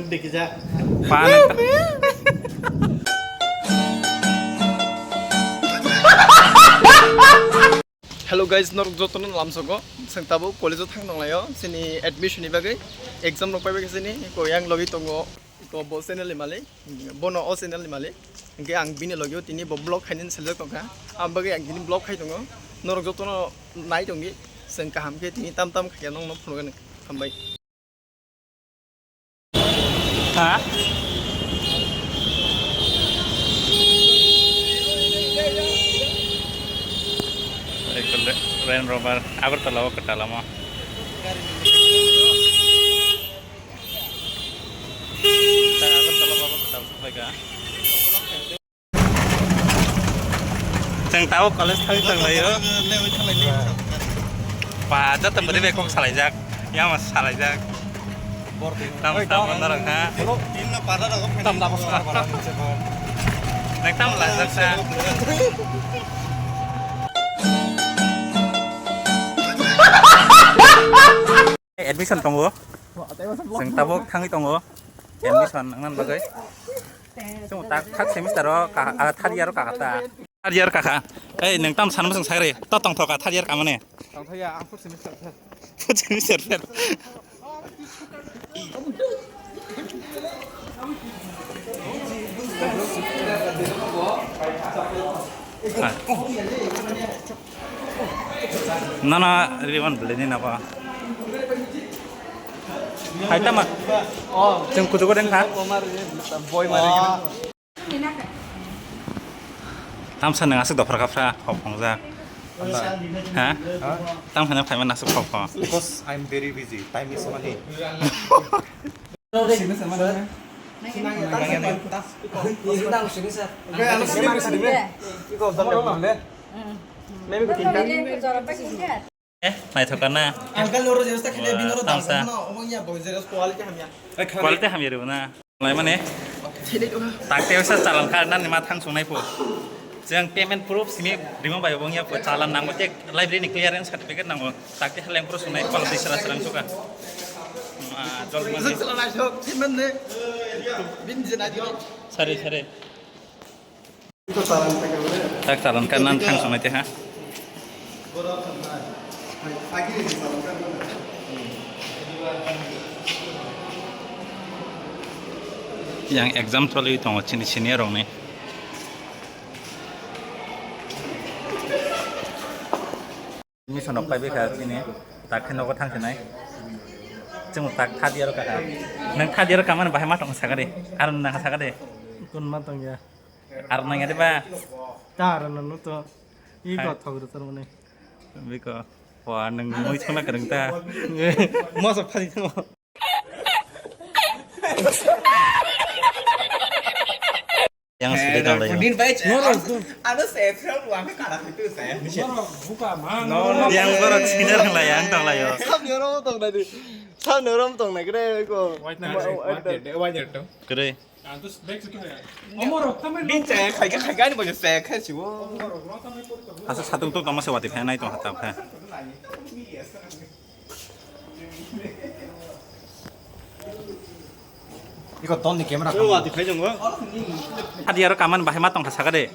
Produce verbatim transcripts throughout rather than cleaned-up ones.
Hello guys, norok jotono lamsogo. Chwng tabuk college o thang tonglaio. Chini admission ni bagwi exam rok paibai khe chini ko yang logi tongo. Ko bo channel ni malik, bono o channel ni malik. Hingke ang bini logi o tini bo vlog khainani seljak tongkha. Ang bagwi ang tini vlog khai tongo. Norok jotono nai tongdi. Chwng kaham khe tini tam tam khaikhe nongno phunukgani. Hambai. Ha? Ekdom Range Rover, Agartala o kwtal omo. Agartala o kwtal sokphaikha. Chwng tabuk college thangwi tonglaio. Ba, joto bwrwi bai kok salaijak. Yama salaijak. Tam tam norok ha. Tam tam. Nang tam lajak sa. Admission tongo. Chwng tabuk thangwi tongo. Admission nangnan bagwi. Chwng tak third semester o ka, ah, third year o kakha ta. Third year kakha. Ei, nwng tam sanma chwng sakri. To tongthoka third year kamani. Tongthokya, ang fourth semester fail. Fourth semester fail. Ah. Nana riwan beli ni napa? Hai tama. Oh. Chwng kutu ko deng kha. Boy mari. Tamsa nang asuk dophar kha phra hop hongjak. Ha? Tamsa nang phaima nasuk hop ho. Because I'm very busy. Time is money. Eh, naithok na. Tamsa. Quality hamya rw na. Lai mane. Tak te sa chalan kha nani ma thang sungnai po. Jeng payment proof simi rimo bai bong ya po chalan nango te library ni clearance certificate nango. Tak te haleng pro sungnai quality sara sara suka. Ma jol ma. Sari sari. Tak chalan kha nan thang sungnai te ha. Yang exam choli tongo chini senior rok ni. Admission rok paibai kha chini, tak khe nogo thang sinai. Chwng tak third year o kha. Nwng third year o kamani bahai ma tong sakha de. Aro nang sakha de. Kun ma tong ya. Aro nang ya de ba. Ta aro nang to. I ko thok ro tor mane. Biko. Wa nwng mui thangna kwrwng ta. Mosok phai thang. Yang sidi tong lai. Din bai. Ano se from wa ka kara tu se. Yang borok sini tong lai, yang tong lai yo. Sam nyorom tong nai di. Sam nyorom tong nai kre ko. White nerd to. Kre. Din se khai ka khai ka ni bo se khai si wo. Asa satung to tama se wati phai nai tong hata phai. Iko ton ni camera. Third year o kaman bahai ma tongkha sakha de.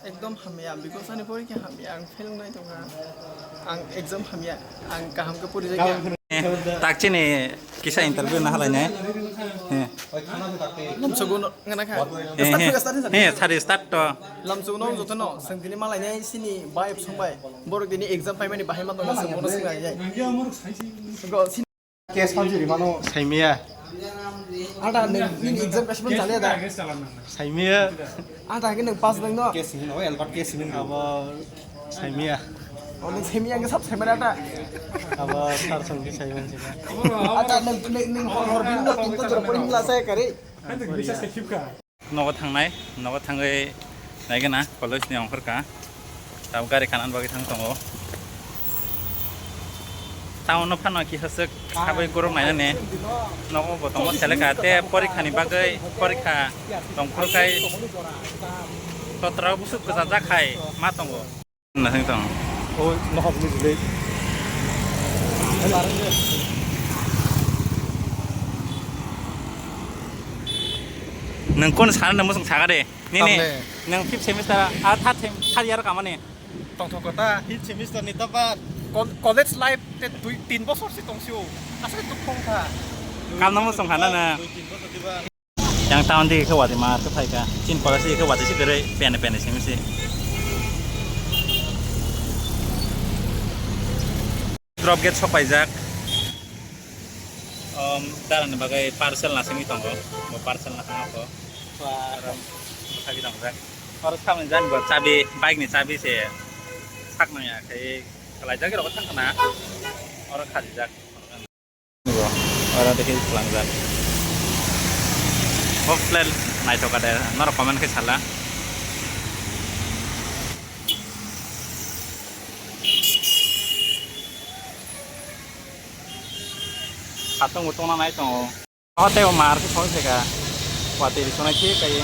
Ekdom hamya, because ani porikha hamya, ang fail wngnai tongkha. Ang exam hamya, ang kaham khe pori jakya. Eh, tak chini kisa interview na halai ne. Eh. Lamsogo no ngana kha. Eh, eh. Eh, sari start to. Lamsogo no jotono, sengtini malai ne sini bai songbai. Borok dini exam paimani bahai ma tongkha, sengbono sinai. Go, Case phansi rimano. Saimia. Ada neng nini exam kasih pun chalai ada. Saimia. Ada ke neng pass neng no. Case ini no, Albert case ini. Abo saimia. Oh, neng saimia ke sab saimia ada. Abo sar song di saimia sih. Ada neng neng neng hor hor bin no pintu terpon hingla saya kari. Nogo thangnai, nogo thangwi naigwna college ni ongkhorkha. Tabuk gari kanan bagwi thang tongo. Town no phano kisa swk habwi guruk nainani nogo bo tongo selekha tei porikha ni bagwi porikha tongkhorkhai totra busuk kwchajak hai ma tongo. Nasing tong. Oh, nohok ni jilai. Nwng kon sana nwng musung sakha de. Nini, tamle, nwng fifth semester, ah, third sem-, third year kamani. Tongthok kota. Fifth semester ni tapan. Kol-, college life te dui, tin bosor si tongsi o. Asai duk thong kha. Kam namo song hana na. Dui tin bosor diba. Yang town di ke wadi mar ke phai ka. Chin college di ke wadi si dere pene pene simi si. Drop gate sok paijak. Om, darani bagwi parcel nasingwi tongo. Bo parcel nasingwi tongo. Ba. Oro bwsagwi tongjak. Oro samni jani bo chabi, bike ni chabi se sak nangya khe khlaijak, oro thang khna. Oro khajijak. Oro dekhe khwlangjak. Bo plan naithok kha de, norok comment khe sala. Khatung bo tongna nai tongo. O tei o mar khe soi phaikha. Watwi sonai khe kai.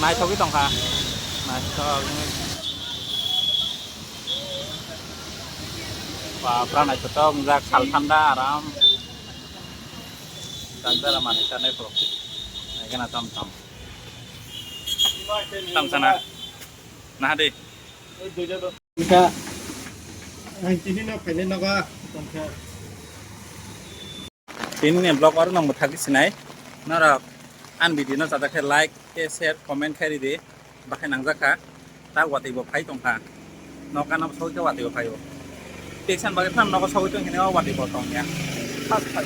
Naithogwi tongkha. Naithok. Ba, pura naithotok wngjak, sal thanda aram. Kanjara manwi sanai phuru. Naikhe na tam tam. Tam sana. Naha de. Tini no phainai nogo. Tini ni vlog oro nang bwthagwi sinai. Norok ani video no chajak khe like, khe share, comment khe ridi. Bahai nangjak kha. Ta watwi bo phai tong kha. Noka no sogwi khe watwi bo phai o. Teksan bagwi phano nogo sogwi tong hini o watwi bo tong ya. First phai.